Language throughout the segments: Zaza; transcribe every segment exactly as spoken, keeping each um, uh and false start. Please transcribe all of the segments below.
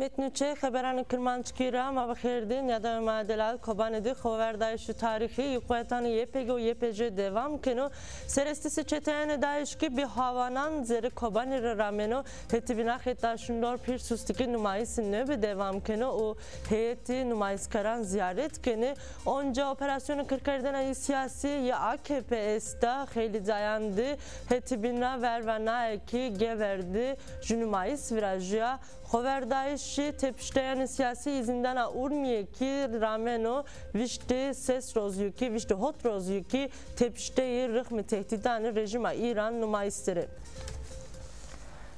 Metnê çê xeberanê kirmanckî ra ma bi xêr dî. Nîyada Ömer Delal. Kobanî de xoverdayîşê tarîxî yê quwetanê Y P G û Y P J dewam keno. Serestîsê çeteyanê DAIŞ kî bi hawanan zerê Kobanî rê rameno. Hetîbîna Xetdaşîn Lor Pîr Sustikî numayîsê nê bi dewam keno û heyetî numayîskeran zîyaret kenê. Onca operasyonê kirkerdena yê sîyasî yê A K P esta xeylê cayan de, hetîbîna verva naye kî Gever de jû numayîs virajiya. Xoverdayîşê tepişteyanê sîyasî yê zîndana Urmîye kî rameno, vîştê ses rozî yo kî, vîştê hot rozî yo kî tepişteyê rixmê tehdîdanê rejîma Îran numayîs der ê.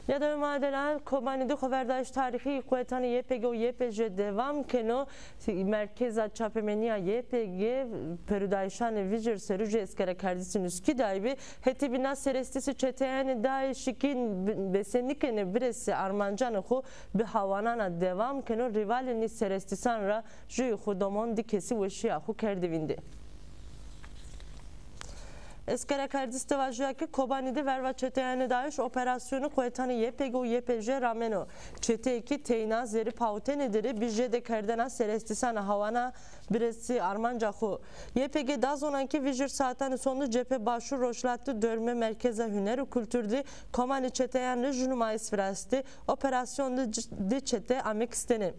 Nîyada Ömer Delal. Kobanî de xoverdayîş tarîxî yê quwetanê Y P G û Y P J dewam keno. Merkeza Çapemenîya Y P G perudayîşanê vijir serû jû eskerekerdisî nuskî dayî bi. Hetîbîna serestîsê çeteyanê DAIŞî kî bese nîkenê biresê armancanê xo bi hawanana dewam keno, rîvalê nî serestîsan ra jûyê xo domon di kesî weşîya xo kerdî vîndî. Eskerekerdis de vajîya ke Kobanî de verva çeteyanê DAIŞ operasyonê quwetanê Y P G û Y P J rameno. Çeteyê kî teyna zerê pawitene der ê bi jêde kerdena serestîsana hawana biresî armanca xo. Y P G da zonan ke vijir saetanê son de cephe Başûr Rojhilat de dormê Merkeza Huner û Kultur de komanê çeteyan rê jû numayîs virastê. Operasyon de c-, di çete ame kistene.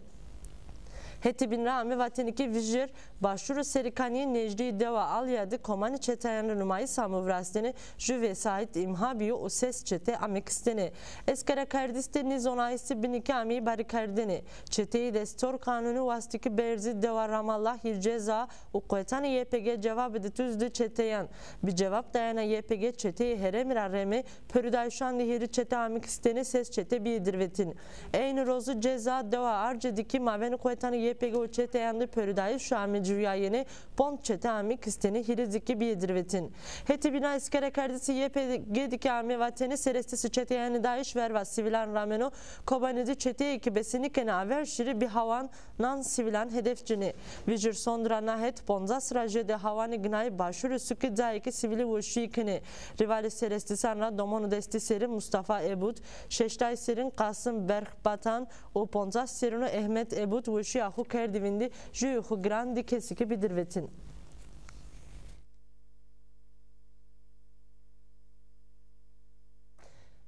Hetîbîn ra ame vatene ke vijir Başûrê Serîkanîye nêjdîyê dewa Alya de komanê çeteyan rê numayîs amo virastene, jû vesayît îmha bîyo û ses çete ame kistene. Eskerekerdis de nî zonayîsî binî ke ameyî barîkerdene. Çeteyê Destor Kanûnî wastî ke berzê dewa Ramallah yê Ceza û quwetanê Y P G cewabî de tuz di çeteyan. Bi cewab dayena Y P G çeteyê herêmî ra reme, perudayîşan de hîrê çete ame kistene, ses çete bîyê dirvetin. Eynî rozu Ceza dewa Arce de kî mavênê quwetanê Y P G û çeteyan de perudayîş ame ciwîyayene, pond çete ame kistene, hîrê zî kî bîyê dirvetin. Hetîbîna eskerekerdisê Y P G de kî ame vatene, serestîsê çeteyanê DAIŞ verva sivîlan rameno. Kobanî de çeteyê ke bese nîkenê aver şîrê bi hawan nan sivîlan hedef cinê. Vijir son de ra na het poncas ra jêde hawanê ginayê başûrê suke cayê ke sivîlî weşîyî kenê. Rîvalê serestîsan ra domon û destî serîn Mustafa Ebut, şeştay serîn Qasim Berxbatan û poncas serîno Ehmet Ebut weşîya xo kerdî vîndî, jûyê xo giran di kesî kî bî dirvetin.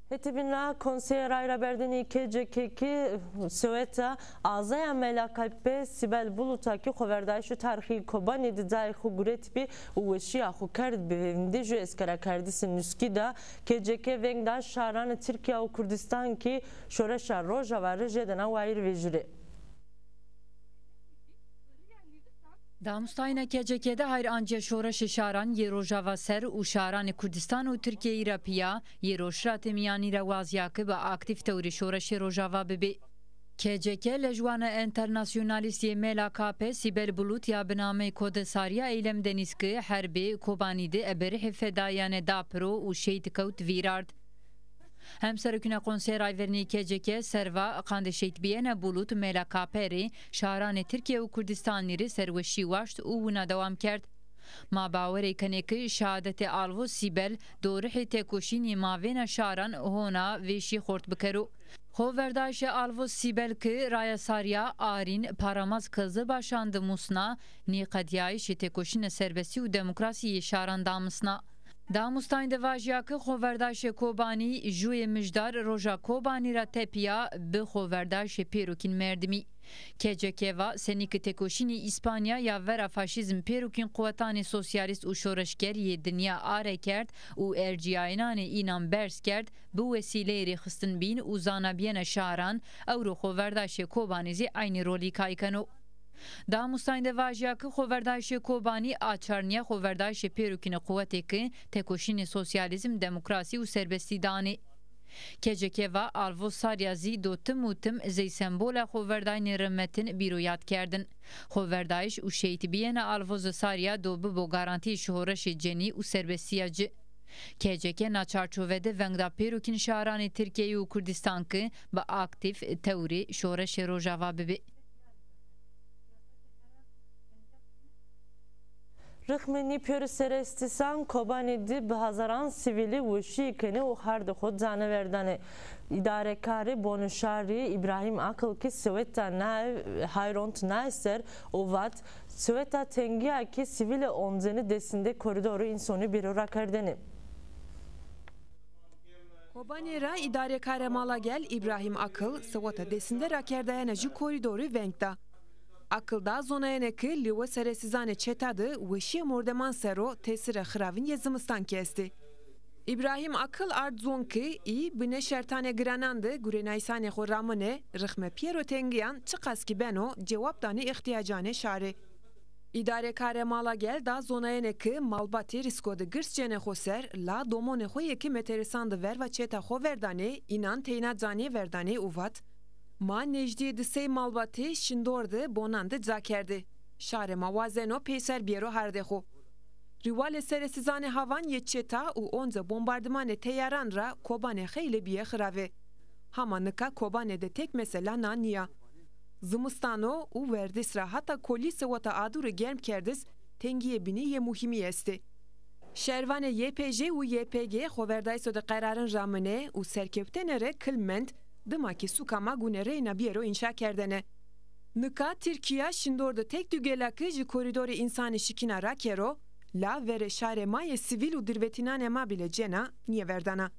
Hetîbîna Konseya Rayraberdenî K C K kî seweta azaya Mela K P Sîbel Bulut a kî xoverdayîşê tarîxî Kobanî de cayê xo guretbî û weşîya xo kerd bi vîndî jû eskerekerdisê nuskî da. K C K veng da şaranê Tirkîya û Kurdîstan kî Şoreşa Rojava rê jêdena wayîr vejîrê. Damustayîna K C K de hayr ancîya şoreşê şaran yê Rojava ser û şaranê Kurdîstan û Tirkîyeyî ra pîya yê Rojhilatê Mîyanî ra wazîya ke bi aktîf tewrê şoreşê Rojava bibê. K C K lejwana enternasyonalîst yê Mela K P Sîbel Bulut ya bi nameyê Kodesarîya Eylem Denîz ke herbê Kobanî de eberîhê fedayîyane da piro û şehîd kewt vîrard. Hemserokîna Konseya Rayvernî K C K serva qandê şehîdbîyene Bulut Mela K P rê şaranê Tirkîye û Kurdîstanî rê serweşî waşt û wina dewam kerd. Ma bawerê kenê ke şehadetê Alvoz Sîbel dorihê têkoşînê mavêna şaran hona vêşî xort bikero. Xoverdayîşê Alvoz Sîbel ke raya sarîya Arîn Paramaz Qizilbaşan de musna, nîqedîyayîşê têkoşîna serbestî û demokrasî yê şaran damisna. Damustayîn de vajîya ke xoverdayîşê Kobanî jûyê mijdar roja Kobanî ra tepîya bi xoverdayîşê pêrokîn merdimî. K C K va, senî ke têkoşînê Îspanya ya vera faşîzm pêrokîn quwetanê sosyalîst û şoreşgerî yê dinya are kerd û ercîyayînanê înan berz kerd, bi wesîleyê rêxistin bîn û zanabîyena şaran, ewro xoverdayîşê Kobanî zî eynî rolî kay keno. Damustayîn de vajîya ke xoverdayîşê Kobanî açarnîya xoverdayîşê pêrokînê quwetê ke têkoşînê sosyalîzm, demokrasî û serbestî danê. K C K va Alvoz Sarya zî do tim û tim zey sembola xoverdayînê rimetin bîro yad kerdin. Xoverdayîş û şehîdbîyena Alvoz Sarya do bibo garantîyê şoreşê cenî û serbestîya ci. K C K na çarçove de veng da pêrokîn şaranê Tirkîyeyî û Kurdîstan ke bi aktîf tewrê şoreşê Rojava bibê. Rixmê nî pêro serestîsan Kobanî de bi hezaran sivîlî weşîye kenê û hardê xo canê verdanê. Îdarekarê bonê şarî Îbrahîm Akil kî seweta naye hayront naye ser û vat, seweta tengîya kî sivîlê oncenê desinde korîdorê însonî bêro rakerdene. Kobanî ra îdarekarê Malagel Îbrahîm Akil seweta desinde rakerdayene jû korîdorî veng da. Akil da zonayene ke lîwe serestîzanê çeta de weşîye mordeman ser o tesîrê xiravin yê zimistan kî estê. Îbrahîm Akil ard zon ke î binê şertanê giranan de gurênayîsanê xo ramine, rixmê pêro tengîyan çiqas kî beno cewab danê îhtîyacanê şarî. Îdarekarê Malagel da zonayene ke malbatî rîsko de girs cênê xo ser, la domonê xo yê ke meterîsan de verva çeta xo verdanê, înan teyna canê verdanê û vat, ma nêjdîyê di sey malbatî şindor de bonan de ca kerdê. Şarê ma wazeno peyser bêro hardê xo. Rîwalê serestîzanê havan yê çeta û onca bombardimanê teyaran ra Kobanê xeylê bîye xirave. Hama nika Kobanê de tek mesela na nîya. Zimistan o û werdis ra hata kolî seweta adûrî germkerdis tengîyê bînî yê muhîmî estê. Şervanê Y P J û Y P G xoverdayîso de qerarin ramine û serkewtene rê kilm mend, dima kî sûka ma gune reyna bîyero înşakerdene. Nika Tirkîya şindor de tek dugela ke ji korîdorê însanî şikîna rakero, la verê şarê ma yê sivîl û dirvetînanê ma bîle cêna nîyeverdana.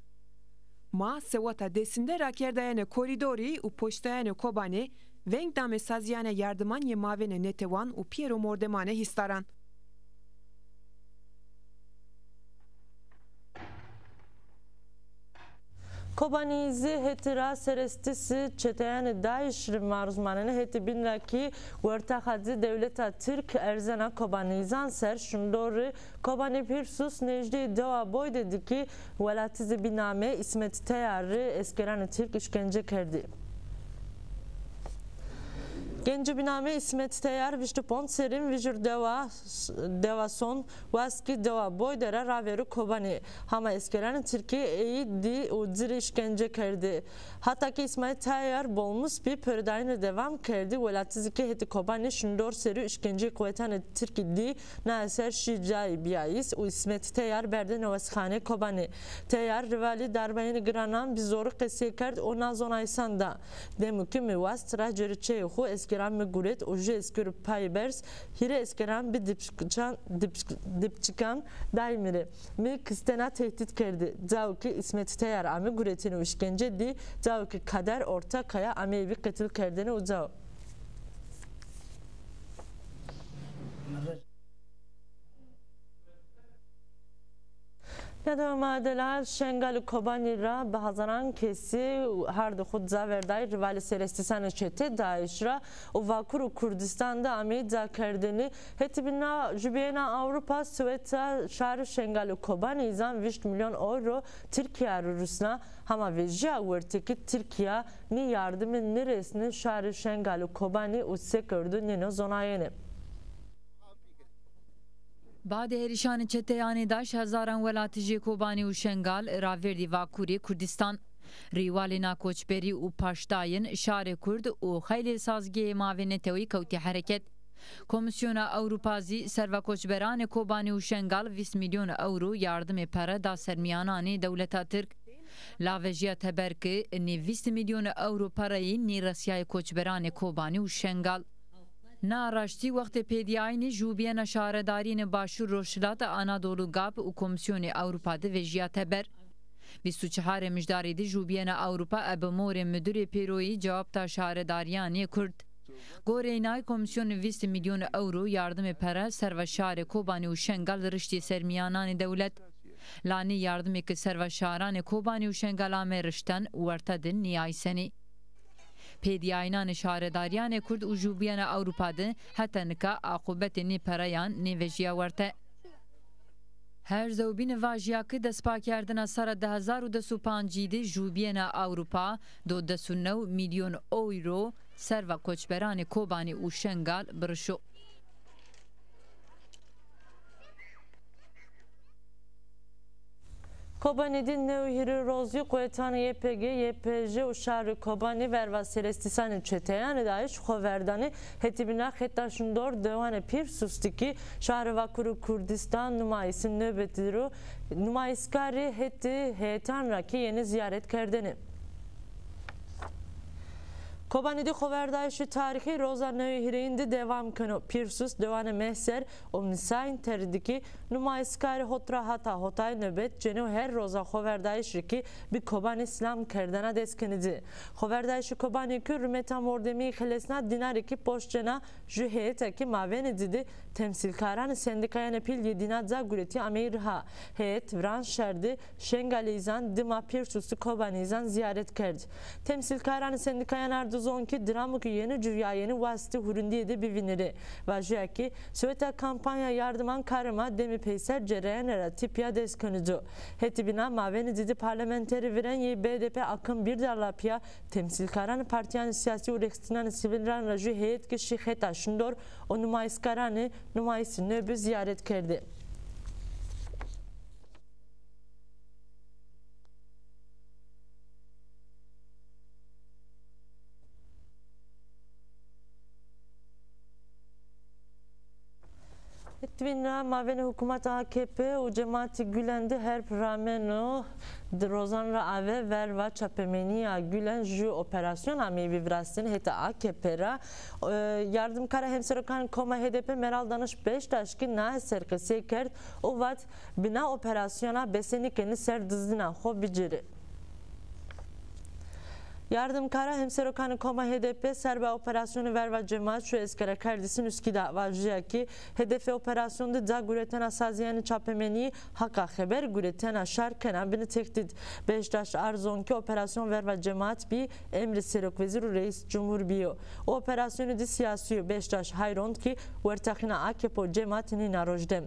Ma seweta desinde rakerdayene korîdorî û poştayene Kobanê, veng dame sazîyane yardiman yê mavênê netewan û pîyero mordemanê hîsdaran. Kobanîzî hetî ra serestîsî çeteyanê DAIŞ rê maruz manenê, hetî bîn ra kî wertexa de dewleta tirk erzena Kobanîzan ser şindorî Kobanê Pîrsus nêjdîyê dewa Boydê de kî welatizê bî namê Îsmet Teyar rê eskeranê tirk îşkence kerdî. Gencê bî namê Îsmet Teyar vîst û ponc serîn vijir dewa, dewa Son, wast kî dewa Boyde ra ravêro Kobanê. Hama eskeranê tirkî ey dî û ci rê îşkence kerdî. Hata ke Îsmaîl Teyar bolmus bî, pêrodayîne dewam kerdî, welatizî ke hetî Kobanê şindor serî îşkenceyê quwetanê tirkî dî, naye ser şî cayê bîyayîs û Îsmet Teyar berdê newesxaneyê Kobanê. Teyar rîwalî darbeyênê giranan bi zorî qesey kerd û na zonayîsan da. Demo ke mi wast ra cêrê çeyê xo eskeran mi guret û jû eskero payê berz hîrê eskeran bi dipçikan, dipçik-, dipçikan dayî mi rê. Mi kistena tehdît kerdî. Cawo ke Îsmet Teyar ame guretene û îşkence dî, cawo ke Kader Ortakaya ame ê bî qetil kerdene û cawo. Nedewama delal Şengal û Kobanî ra bi hezaran kesî hardê xo ca verdayî rîwalê serestîsanê çetê DAIŞ ra û Vakur û Kurdistan de ameyî cakerdene. Hetî bîna jûbîyena Ewropa seweta şarê Şengal û Kobanî zan vîst milyon euro Tirkîya rê rusna. Hama vejîya werte kî Tirkîya nê yardimî nêresnê şarê Şengal û Kobanî û se kerdo nêno zonayene. Badê hêrişanê çeteyanê DAIŞ hezaran welatijê Kobanî û Şengal ravêrdî Vakurê Kurdistan. Rîwalê na koçberî û paştdayîn şarê Kurd û xeylê sazgehê ma vê netewî kewtî hereket. Komîsyona Ewropa zî serva koçberanê Kobanî û Şengal vîst milyon ewro yardimê pere da ser mîyananê dewleta Tirk. La vejîya teber ke nê vîst milyon ewro pereyî nêresîyayê koçberanê Kobanî û Şengal. Na raştî wextê pêdîyayînê jûbîyena şaredarîyênê Başûr Rojhilat Anadolu, GAP û Komîsyonê Ewropa de vejîya teber. Vîst û çeharê Mijdarî de jûbîyena Ewropa ebe morê mudirê pêroyî cewab da şaredarîyanê Kurd. Goreyê nay Komîsyonî vîst milyon ewro yardimê pere serva şarê Kobanî û Şengal riştî ser mîyananê dewlet. La nê yardimê ke serva şaranê Kobanî û Şengal ame rişten werte de nîyayîsenê. Pêdîyayînanê şaredarîyanê Kurd û jûbîyena Ewropa de heta nika aqûbetê nê pereyan nêvejîya werte. Her zewbîne vajîya ke destpakerdena serra di hezar û des û pancî de jûbîyena Ewropa do des û new milyon ewro serva koçberanê Kobanî û Şengal birişo. Kobanî de new û hîrê rozî quwetanê Y P G, Y P J û şarê Kobanî verva serestîsanê çeteyanê DAIŞ xo verdanê. Hetî bîna xeta şindor dewanê Pîrsûs de kî şarê Vakurê Kurdîstan numayîsê nobetî ro numayîskarî hetî heyetan ra kî yenê zîyaret kerdene. Kobanî de xoverdayîşê tarîxî roza new û hîrêyin de dewam keno. Pîrsûs, dewanê Mehser û Misayîn Terî de kî numayîskarî hot ra hata hotay nobet cêno, her roza xoverdayîş rê kî bi Kobanî slam kerdena dest kenê ci. Xoverdayîşê Kobanî kî rumeta mordemî xelesna dîna rê kî poşt cena. Jü heyeta kî mavênê ci de temsîlkaranê sendîkayanê pîl yê dîna ca guretî ameyî riha. Heyet viran şer de Şengalîzan, dima Pîrsûs de Kobanîzan zîyaret kerd. Temsîlkaranê sendîkayan ardo zon kî diramu kî yenê cuyayêne wastê hurindîye de bivînîrê. Vajîya kî soweta kampanya yardiman karê ma demê peyser cereyanê ra tepîya dest kenê do. Hetî bîna mavênê ci de parlamenterê virên yê B D P Akın Birdal ra pîya temsîlkaranê partîyanê sîyasî û rêxistinanê sivîlan ra jü heyet kî şî xeta şindor û numayîskarê numayîsê nobî zîyaret kerdê. Hetî bîna mavênê hukûmeta A K P û cematê Gulen de herb rameno. Di rozan ra ave verva çapemenîya Gulen jü operasyon ameyî bî virastinê hetê A K P ra. E, yardimkara hemserokanê koma H D P Meral Danış Beştaş kî naye ser qesey kerd û vat, bi na operasyona bese nêkenê ser dizdîna xo bicêrê. Yardimkara hemserokanê koma H D P serba operasyonê verva cemat şo eskera kerdîsî nuskî da. Vajîya kî hedefê operasyon de ca guretena sazîyanê çapemenî, haqa xeber guretena şar kena binê tehdît. Beştaş ard zon kî operasyon verva cemat bî, emrê Serokwezîr û Reîs Cumhur bîyo. O operasyonî de sîyasî yo. Beştaş hay rond kî wertexîna A K P û cemat nîna rojdem.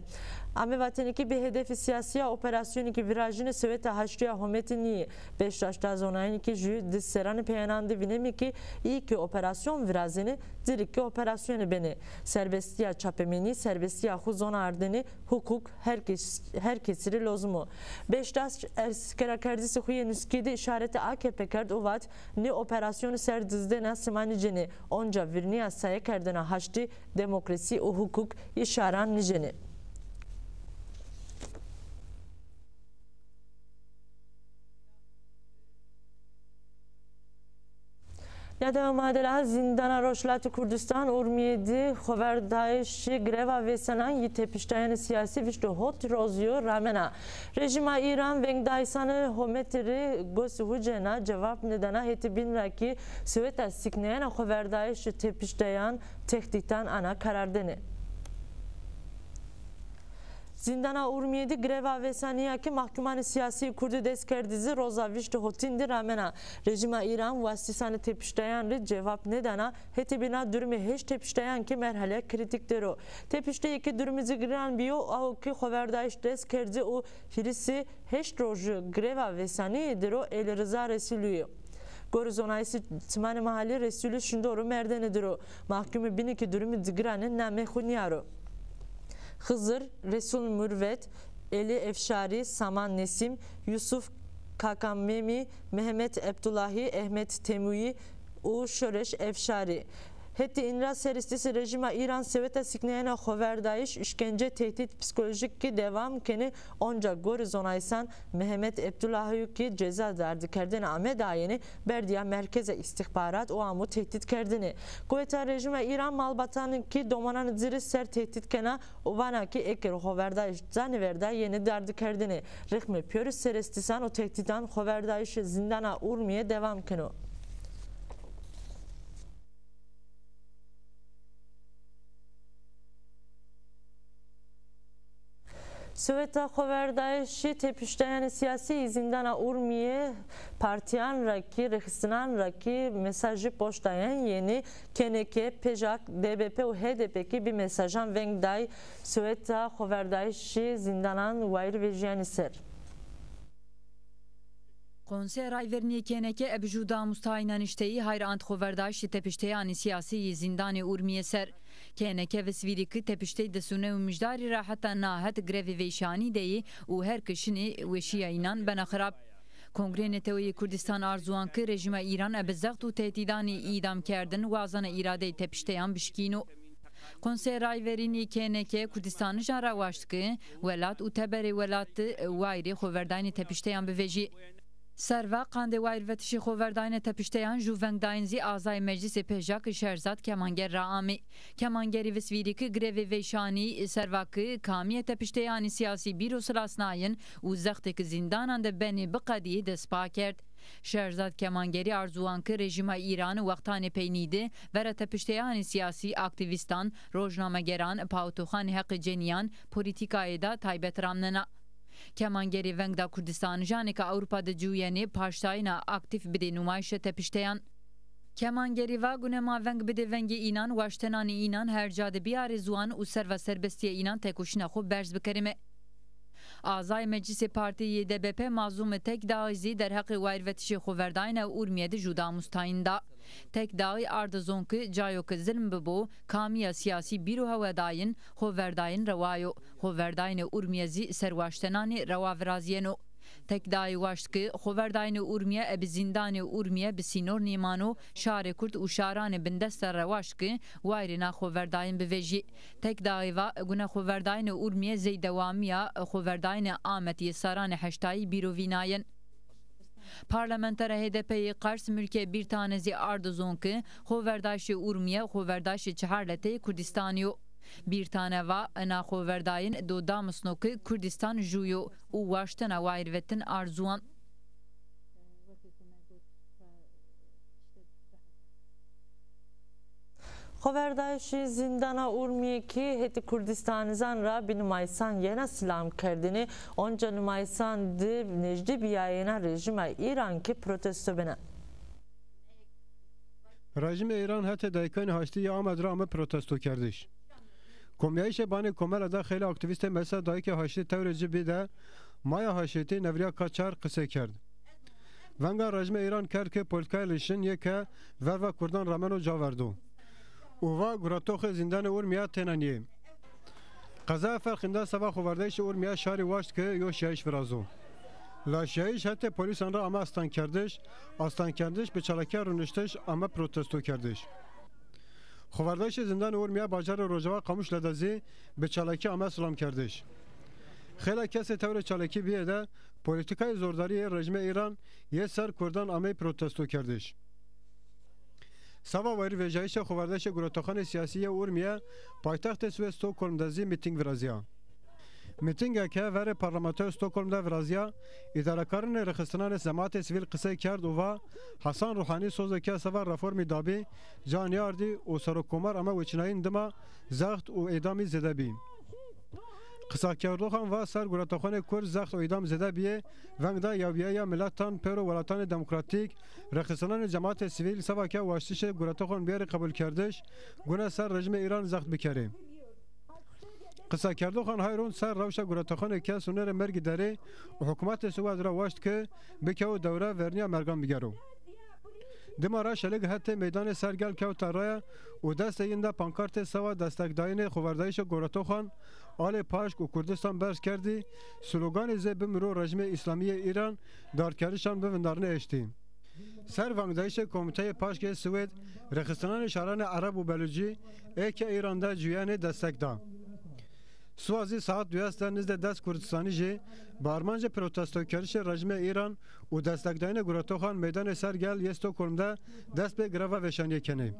Ame vatene kî bi hedefê sîyasî ya operasyonî kî virajînê soweta haştî ya homete nîyê. Beştaş da zonayene kî jü di seranê peyanan de vîneme kî î kî operasyon virazenê, ci rê kî operasyonê benê. Serbestîya çapemenî, serbestîya xwu zona ardene, hukuk her kes, her kesî rê lozim o. Beştaş eskerakerdisê xwu yê nuskî de îşaretê A K P kerd û vat, nê operasyonî ser dizdena sima nîcenê, onca vîrnîya saye kerdena haştî, demokrasî û hukuk î şaran nîcenê. Ya dewama de la zîndana Rojhilatê Kurdistan Urmîye de xoverdayîşê greva vêsanan yê tepiştayanê sîyasî vîst û hot rozî yo ramena. Rejîma Îran vengdayîsanê homete rê gosê hucena cewab nêdana, hetê bîn ra kî seweta sîkneyena xoverdayîşê tepiştayan tehdîtan ana karardene. Zîndana Urmîye de greva vêsanî ya ke mahkûmanê sîyasî yê kurdî dest kerdî zî roza vîst û hotîn de ramena. Rejîma Îran wastîsanê tepiştayan rê cewab nêdana, hetê bîna durumê heşt tepiştayan ke merhaleya krîtîk der o. Tepişteyê ke durumê ci giran bîyo, awo ke xoverdayîş dest kerdî û hîrisê heşt rojî greva vêsanîye der o Elîriza Resûlî yo. Gorî zonayîsê çimanê mahalî Resûlî şindor o merdene der o. Mahkûmê bîne ke durumê ci giran ê nameyê xo nîyaro. Xizir, Resûl Murvet, Elî Efşarî, Saman Nesîm, Yusuf Kakamemî, Mehmet Ebdullahî, Ehmet Temûyî û Şoreş Efşarî. Hetê în ra serestîsê rejîma Îran seweta sîkneyena xoverdayîş, îşkence, tehdît psîkolojîk kî dewam kenê, onca gorî zonayîsan Mehmet Ebdullahî kî ceza dardikerdene ame dayene, berdîya merkeza îstîxbarat û amo tehdîtkerdene. Quweta rejîma Îran malbatanê kî domananê ci rê ser tehdît kena û vana kî eke xoverdayîş ca nêverda yenê dardikerdene. Rixmê pîyorê serestîsan û tehdîtan xoverdayîşê zîndana Urmîye dewam keno. Soweta xoverdayîşê tepiştayanê sîyasî yê zîndana Urmîye partîyan ra kî, rêxistinan ra kî mesajî poşt dayen yenê. K N K, PJAK, D B P û H D P kî bi mesajan veng day soweta xoverdayîşê zîndanan wayîr vejîyanê ser. Konseya Rayverînî yê K N K ebe jû damûz tayîna nişteyî hayr ant xoverdayîşê tepişteyanê sîyasî yê zîndanê Urmîye ser. K N K visvîrî ki tepiştey di sey û new mijdarî ra heta na het grevê veyşanî de yê û her ki şinê weşîya înan bena xirab. Kongreyê Neteweyê Kurdistan arzuwan ki rejîma Îran ebe zext û tehdîdanê îdamkerdin wazena îradeyê tepişteyan bişikîno. Konseya Rayverînî yê K N K Kurdistanijan ra waşt ki welat û teberê welat de wayîrê xoverdayînê tepişteyan bivejî. Serva qandê wayîrvetişê xoverdayînê tepişteyan jû vengdayîn zî azayê Meclîsê PJAK Şehrzad Kemanger ra amê. Kemangerî visvîrî ki grevê veyşanî serva ki kamîye tepişteyanê sîyasî bîro silasnayîn û zextê ki zîndanan de benê biqedîyê dest pa kerd. Şehrzad Kemangerî arzuwan ki rejîma Îran wextanê peynî de vera tepişteyanê sîyasî, aktîvîstan, rojnamegeran, pawitoxanê heqê cenîyan polîtîkayê de taybet ramnena. Kemangerî veng da Kurdistanijanê ke Ewropa de ciwîyenê paştdayîna aktîf bidê nûmayîşê tepişteyan. Kemangerî va gune ma veng bidê vengê înan, waştenanê înan her ca de bîyarê ziwan û serva serbestîya înan tekoşîna xo berz bikerîme. Azayê Meclîsê Partî yê D B P Mazlûmê Tekdağî zî derheqê wayîrvetişê xoverdayîna Urmîye de jû damûz tayîn da. Tekdağî arde zon ki cayo ke zilm bibo, kamîya sîyasî bîro hewedayîn, xoverdayîn rewa yo. Xoverdayînê Urmîye zî ser waştenanê rewa virazîyeno. Tekdağî waşt ki xoverdayînê Urmîye ebe zîndanê Urmîye bi sînor nêmano, şarê Kurd û şaranê bindest de rewaşt ki wayîrê na xoverdayîn bivejî. Tekdağî va gune xoverdayînê Urmîye zey dewamîya xoverdayînê Amed yê serranê heştayî bîro vînayên. Parlamenterê H D P yê Qers Mülke Birtane zî arde zon ki xoverdayîşê Urmîye xoverdayîşê çehar leteyê Kurdistanî yo. Birtane va ena xoverdayîn do damisno ki Kurdistan jû yo û waştena wayîrvetin arzuwan. Xoverdayîşê zîndana Urmîye ki hetê Kurdistanijan ra bi nûmayîsan yena silamkerdene, onca nûmayîsan di nêjdî bîyayena rejîma Îran ki protesto bena. Rejîmê Îran hetê dayîkanê haştî yê Amed ra ame protestokerdiş. Komyayîşê banê komele de xeylê aktîvîstê Mesa Dayîkê Haştî tewrê ci bî de Maya Haştî Nevrîya Kaçar qisey kerd. Venga rejîmê Îran kerd ke polîtîkayê lişin yê ke verva kurdan rameno ca verdo û va guratoxê zîndanê Urmîya têna nîyê. Qezaya Ferqîn de seba xoverdayîşê Urmîya şarî waşt ke yo şîyayîş virazo. La şîyayîş hetê polîsan ra ame astankerdiş, astankerdiş bi çalakîya rûniştiş ame protestokerdiş. Xoverdayîşê zîndanê Urmîya bajarê Rojava Qamuşle de zî bi çalakî ame silamkerdiş. Xeylê kesê tewrê çalakî bîyê de polîtîkayê zordarî yê rejîmê Îran yê ser kurdan amey protestokerdiş. Seba wayîrvejayîşê xoverdayîşê guratoxanê sîyasî yê Urmîye, paytextê Swêd Stockholm de zî mîtîng virazîya. Mîtînge ke verê parlamentoya Stockholm de virazîya, îdarekarînê rêxistinanê zematê sivîl qisey kerd û va Hasan Ruhanî sozê ke seba reformî dabî ca nîyardî û serokkomar ame weçînayîn dima zext û îdamî zêde bî. Qisakerdoxan va ser guratoxanê kurd zext û îdam zêde bîyê, veng da yewbîyeya miletan pêro welatanê demokratîk, rêxistinanê cematê sivîl seba ke waştişê guratoxan bîyerê qebulkerdiş, gune ser rejîmê Îran zext bikerê. Qisakerdoxan hay rond ser rewşa guratoxanê ke sunêrê mergî der ê û hukmatê Swêd ra waşt ke bikewo dewre vernîya mergan bigero. Dima ra şelik hetê meydanê Sergel kewta raya û destê yin de pankartê sewa destekdayînê xoverdayîşê guratoxan, Alê Paşk û Kurdistan berz kerdî, sloganê zê Bimiro Rejîmê Îslamî yê Îran darkerişan bi vindarnê eştî. Ser vengdayîşê Komiteyê Paşk yê Swêd, rêxistinanê şaranê Ereb û Belucî ê ke Îran de ciwîyenê destek da. Siwa zî saet duyes de nizdê des Kurdistanî jî bi armancê protestokerişê rejîmê Îran û destekdayînê guratoxan meydanê Sergel yê Stockholm de dest pê greva vêşanîye kenê.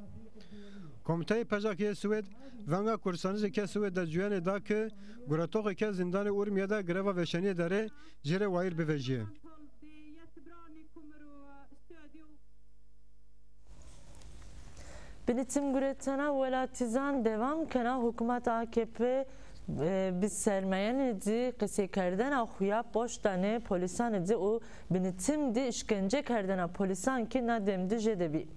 Komiteyê PJAK yê Swêd venga Kurdistanijê ke Swêd de cuyenê da ke guratoxê ke zîndanê Urmîye de greva vêşanîye der ê, ci rê wayîr bivejîyê. Binîtim guretena welatîzan dewam kena. Hukûmeta A K P, e, bi sermayenê di qiseykerdena xo ya poşt danê polîsanê di û binîtim di îşkence kerdena polîsan ki na dem di jêde bî.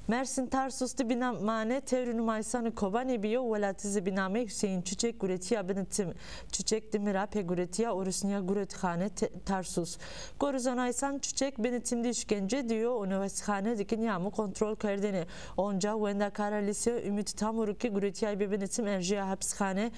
Mersin Tarsus di bîna mane tewrê numayîsanê Kobanê bîyo, welatî zî bi nameyê Hüseyin Çiçek guretîya binitim. Çiçek dimi ra pê guretîya û rusnîya guretxane te-, Tarsus. Gorî zonayîsan Çiçek binitim di îşkence dîyo û newesxane di kî nîyamo kontrol kerdene. Onca wendekara lîse Ümit Tamuru kî guretîyayî bi binitim erjîya hepisxane.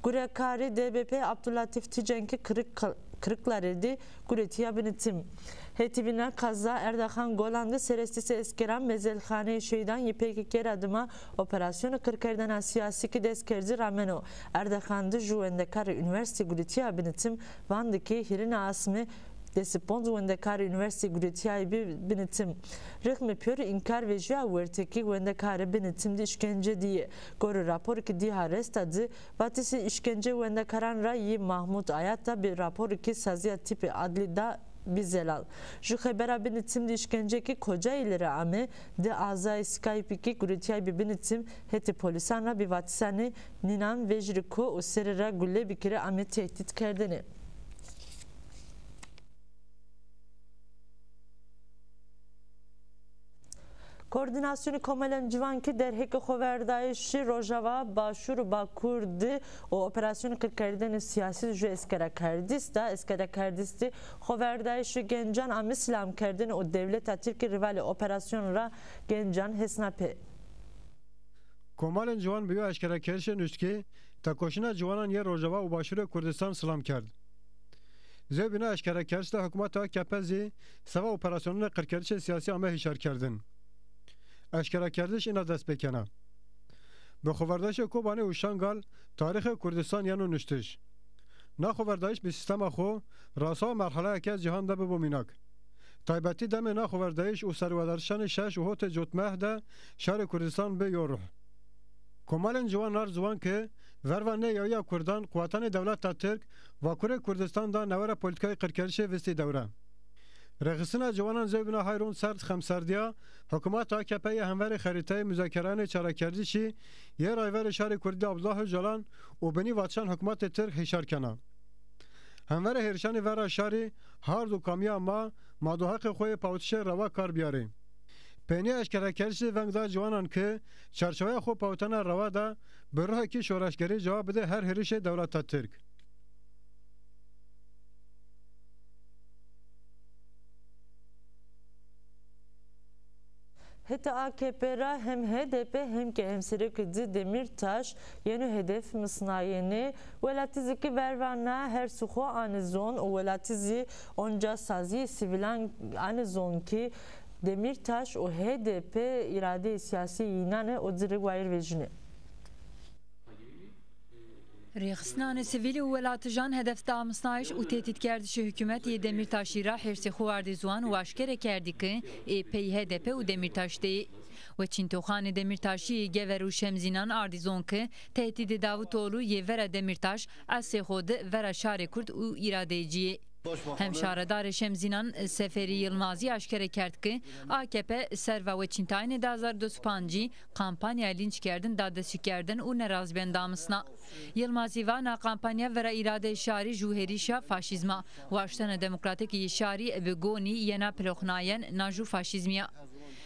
Gurekarê D B P Abdullatîf Tîcen kî Kırık-, Kırıkkale di guretîya binitim. Hetî bîna kaza Erdaxan Golan di serestîsê eskeran mezelxaneyê şehîdan yê P K K ra dima operasyonê qirkerdena sîyasî kî dest kerdî rameno. Erdaxan di ju wendekarê unîversîtê guretîya binitim, van di kî hîrêna asmî des û ponc wendekarê unîversîtê guretîyayî bi binitim. Rixmê pêro înkar vejîya wertê kî wendekarê binitim di îşkence dîyê. Gorî raporê kî dîha resta di, vatişê îşkencê wendekaran ra yî Mahmut Ayata bi raporê kî sazîya tîpê adlî da bî zelal. Ju xebera binitim di îşkence kî kocayî lere ame, di azayê Skypeî kî guretîyayî bi binitim hetê polîsan ra bi vatişanê nînan vejîrê ko û serê ra gule bikirê ame tehdît kerdene. Koordînasyonê Komelên Ciwan kî derheqê xoverdayîşê Rojava, Başûr û Bakur di û operasyonê qirkerdene sîyasî ju eskerekerdîs da, eskerekerdîs di xoverdayîşê gencan ame sîlamkerdene û dewleta tirkî rîvalê operasyonî ra gencan hêsna pê. Komalên Ciwan bi yo eşkerekerişê nuştkî tekoşîna ciwanan yê Rojava û Başûrê Kurdistan silam kerd. Zewbîna eşkerekeriş de hukmata A K P zî seba operasyonanê qirkerişê sîyasî ame hişarkerdin. Eşkerekerdiş îna dest pêkena. Bi xoverdayîşê Kobanê û Şangal tarîxê Kurdistan yeno nuştiş. Na xoverdayîş bi sîstema xo rasawa merheleyeke cîhan de bibo mînak. Taybetî demê na xoverdayîş û serwedarişanê şeş û hotê cotmeh de şarê Kurdistan bi yo ruh. Komalên ciwan ard ziwan ke verva nêyawîya kurdan quwetanê dewleta tirk vakurê Kurdistan da newera polîtîkayê qirkerişê vistî dewre. Rêxistina ciwanan zewbîna hayron serd xemserdîya hukûmeta A K P yê hemverê xerîteyê muzakeranê çarekerdişî yê rayverê şarê kurdî Abdullah Ocalan û binî vatişan hukûmetê tirk hişar kena. Hemverê hêrişanê vera şarî hard û kamîya ma, ma do heqê xo yê pawitişê rewa kar bîyarê. Peynîya eşkerekerişî veng da ciwanan ke çarçeweya xo pawitena rewa de bi ruhekî şoreşgerî cewab bidê her hêrişê dewleta tirk. Hetê A K P ra hem H D P hem kî hemserekê di Demîrtaş yeno hedef misnayene. Welatî zî kî verva na her su xo anê zon û welatî zî onca sazîyê sivîlan anê zon kî Demîrtaş û H D P îradeyê sîyasî yînan ê û ci rê wayîr vejînê. Rêxistinanê sivîl û welatijan hedef da misnayîş û tehdîtkerdişê hukûmetî yê Demîrtaşî ra hêrsê xo ardî ziwan û aşkere kerdî ke ê pey H D P û Demîrtaş de yê. Weçîn Toxanê Demîrtaşî yê Gever û Şemzînan ardî zon ke tehdîdê Davutoglu yê vera Demîrtaş eslê xo de vera şarê kurd û îradeyê ci yê. Hem şaredarê Şemzînan Seferî Yilmazî aşkere kerd ke A K P serva Weçîn Tayînê di hezar û di sed û pancî kampanya lînckerdin, dadesîkerdin û nerazîbîyen damisna. Yilmazî va na kampanya vera îradeyê şarî ju hêrişa faşîzma, waştena demokratîk yê şarî bi gonî yena piloxnayen na ju faşîzmî ya.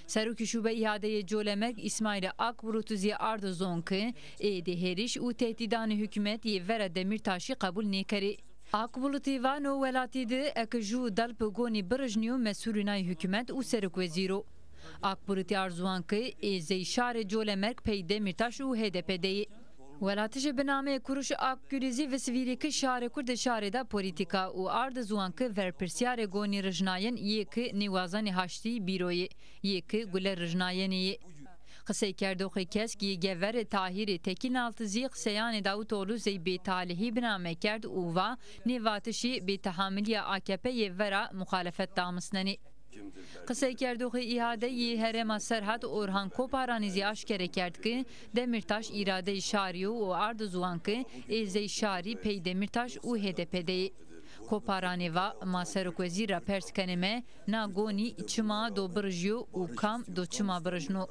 Serokê Şube Îhade yê Colemêrg Îsmaîlê Akbulutu zî ardo zon ke êdî hêriş û tehdîdanê hukûmet yê vera Demîrtaşî qebul nêkerê. Akbulutî vano welatî de eke ju dal bi gonî birijnîyo, mesûlî nay hukûmet û serokwezîr o. Akbulutî ard ziwan ke ê zey şarê Colemêrg pey Demîrtaş û H D P de yê. Welatijê bi nameyê Kuruş Akgulî zî visvîrî ke şarê kurd ê şarê de polîtîka û ard ziwan ke verpirsîyarê gonî rijnayen yê ke nêwazanê haştî bîro yê, yê ke gule rijnayenê yê. Qiseykerdoxê KESK yê Geverê Tahîrê Tekînaltî zî qiseyanê Davutoglu zey bêtalihî bi name kerd û va nê vatişî bêtehamilîya A K P yê vera muxalefet damisnenê. Qiseykerdoxê Îhade yê Herêma Serhed Orhan Koparanî zî aşkere kerd ke Demîrtaş îradeyê şarî yo û ardo ziwan ke ê zey şarî pey Demîrtaş û H D P de yê. Koparanî va ma serokwezîr ra pers kenîme, na gonî çima do birijîyo û kam do çima birijno?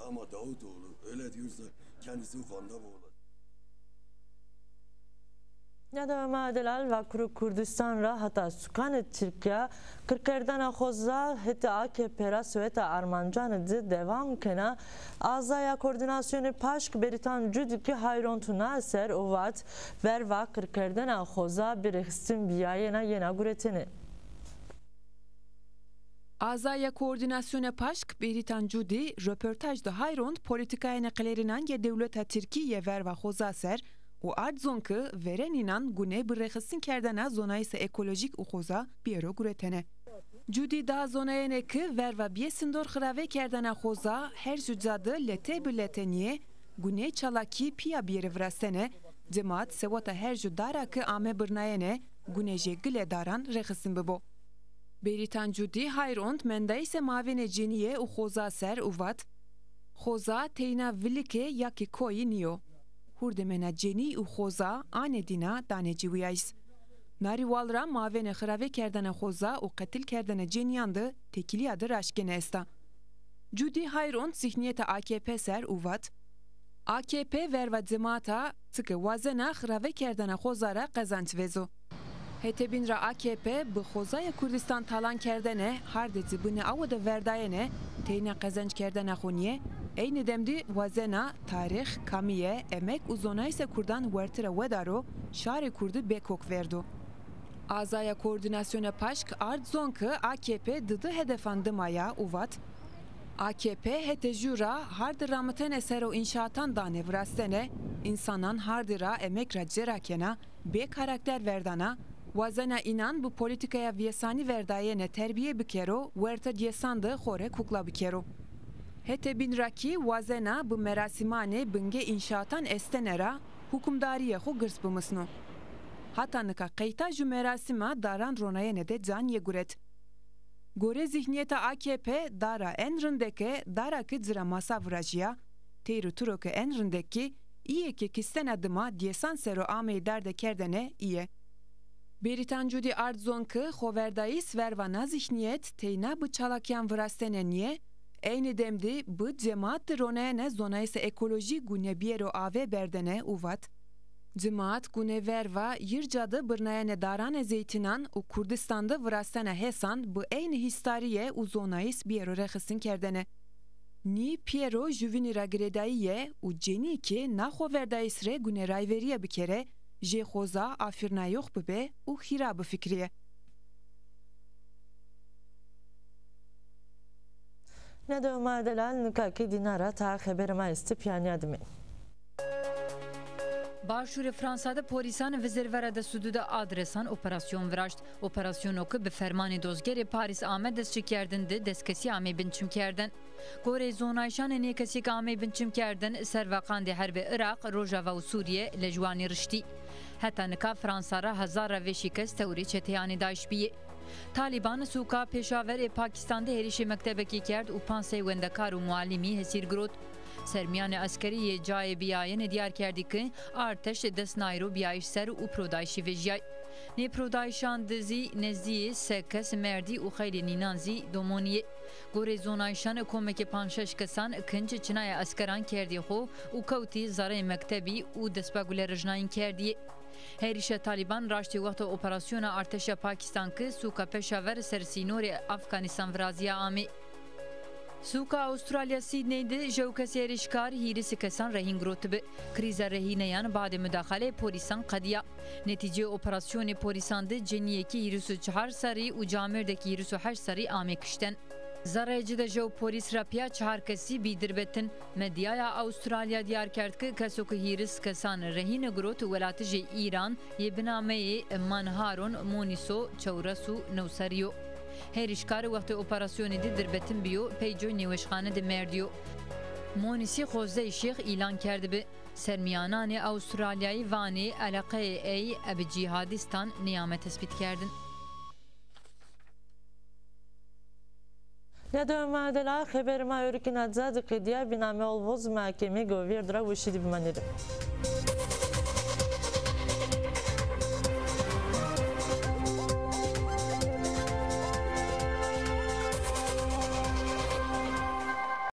Nîyadoxê ma Delal, Vakurê Kurdistan ra heta sukanê Tirkîya qirkerdena xoza hetê A K P ra seweta armancanê ci dewam kena. Azaya Koordînasyonê Paşk Bêrîtan Cudî kî Hayrond na ser û vat, verva qirkerdena xoza bêrêxistin bîyayena yena guretene. Azaya Koordînasyonê Paşk Bêrîtan Cudî roportaj de Hayrond polîtîkayêne qilêrînan yê dewleta Tirkî yê verva xoza ser û ard zon ke verên înan gunê bi rêxistinkerdena zonayîsa ekolojîk û xoza bîyero guretene. Cudî daha zonayene ke verva bîyê sindor xiravekerdena xoza her ju ca de lete bi lete nîyê, gunê çalakî pîya bîyerê virastene, cemaat seweta her ju dara ke ame birnayene, gunê jê gile daran rêxistin bibo. Bêrîtan Cudî Hayrond mendayîsê mavênê cenîye û xoza ser û vat, xoza teyna vilike ya kî koyî nîyo. Hurdemêna cenî û xoza anê dîna danê ciwîyayîs. Na rîwal ra mavênê xiravekerdena xoza û qetilkerdena cenîyan de têkilîya de raştgêne esta. Cudî Hayrond zîhnîyeta A K P ser û vat, A K P verva cemaata çike wazena xiravekerdena xoza ra qezenc vêzo. Hetê bîn ra A K P bi xozayê Kurdistan talankerdene, hardê ci binê awe de verdayene, teyna qezenckerdena xo nîye, eynî dem de wazena tarîx, kamîye, emek û zonayîsê kurdan werte ra wedaro, şarê kurdî bêkok verdo. Azaya Koordînasyonê Paşk ard zon ke A K P di di hedefan dima ya û vat, A K P hetê jû ra hardî ramitene ser o înşaatan danê virastene, însanan hardî ra emek ra cêra kena, bê karakter verdana, wazena înan bi polîtîkaya vêsanî verdayene terbîye bikero, werte dêsan de xo rê kukla bikero. Hetê bîn ra kî wazena bi merasîmanê bingê înşaatan estene ra hukimdarîyê xo girs bimisno. Hata nika qeyta ju merasîma daran ronayene de ca nêguret. Gorê zîhnîyeta A K P dara en rindeke dara ke ci ra masa virajîya, teyr û tiro ke en rindek kî îyê ke kîstena dima dêsan ser o ameyê dardekerdene îye. Bêrîtan Cudî ard zon ke xoverdayîs verva na zîhnîyet teyna bi çalakîyan virastene nîye, eynî dem de bi cemaat de ronayene zonayîsê ekolojî gune bîyero ave berdene û vat, cemaat gune verva yirca de birnayene daranê zeytînan û Kurdistan de virastena hesan bi eynî hîstarîye û zonayîs bîyero rêxistinkerdene. Nî pîyero juvînî ra girêdayîye û cenî ke na xoverdayîs rê gune rayverîye bikere, jê xoza afîrnayox bibe û hîra bifikrîye. Nîyadoxê ma Delal, nika kî dîna ra ta xeberê ma estî pîya nîyadimê. Başûrê Fransa de polîsan vizêr vera des û di de adresan operasyon viraşt. Operasyono ke bi fermanê dozgerê Parîs ame destçikerdin de des kesî amey binçimkerdin. Goreyê zonayîşanê nê kesî ke amey binçimkerdin, serva qandê herbê Iraq, Rojava û Sûrîye lejwanî riştî. Heta nika Fransa ra hezar ra vêşî kes tewrê çeteyanê DAIŞ bîyê. Talîban sûka Pêşawer ê Pakîstan de hêrişê mektebekî kerd û panc sey wendekar û mualîmî hesîr girot. Sermîyanê eskerî yê cayê bîyayene dîyar kerdî ke arteş des nayro bîyayîş ser û pirodayîşî vejîyay. Nê pirodayîşan de zî nezdîyê se kes merdî û xeylê nînan zî domonî yê. Gorê zonayîşan komekê panc şeş kesan kinc çinayê eskeran kerdî xo û kewtî zereyê mektebî û destpegule rijnayîn kerdî yê. Hêrişa Talîban raştê wexta operasyona artêşa Pakîstan ke sûka Peşaver ser sînorê Afganîstan virazîya amê. Sûka Avustralya Sydney de jew kesê hêrişkar hîris kesan rehîn girotibi. Krîza rehîneyan badê mudaxaleyê polîsan qedîya. Netîceyê operasyonê polîsan de cenîyekî hîris û çar serrî û camêrdekî hîris û heşt serrî amê kişten. Zerreyê ci de jew polîs ra pîya çar kesî bî dirbetin. Medyaya Avustralya dîyar kerd ke keso ke hîris kesan rehîne girot welatijê Îran yê bi nameyê Manharon Moniso çewres û new serrî yo. Hêrişkar wextê operasyonî de dirbetin bîyo, pey coy nêweşxane de merdîyo. Monîsî xozeyê şêx îlan kerdibi. Sermîyananê Avustralyayî vanê eleqeyê ey bi cîhadîstan nêame tesbîtkerdin. Nîyadoxê ma Delal, xeberê ma ewro kî na ca de qedîya, bîn ame olvoz, mahkemê govîyerd ra weşî de bimanê rê.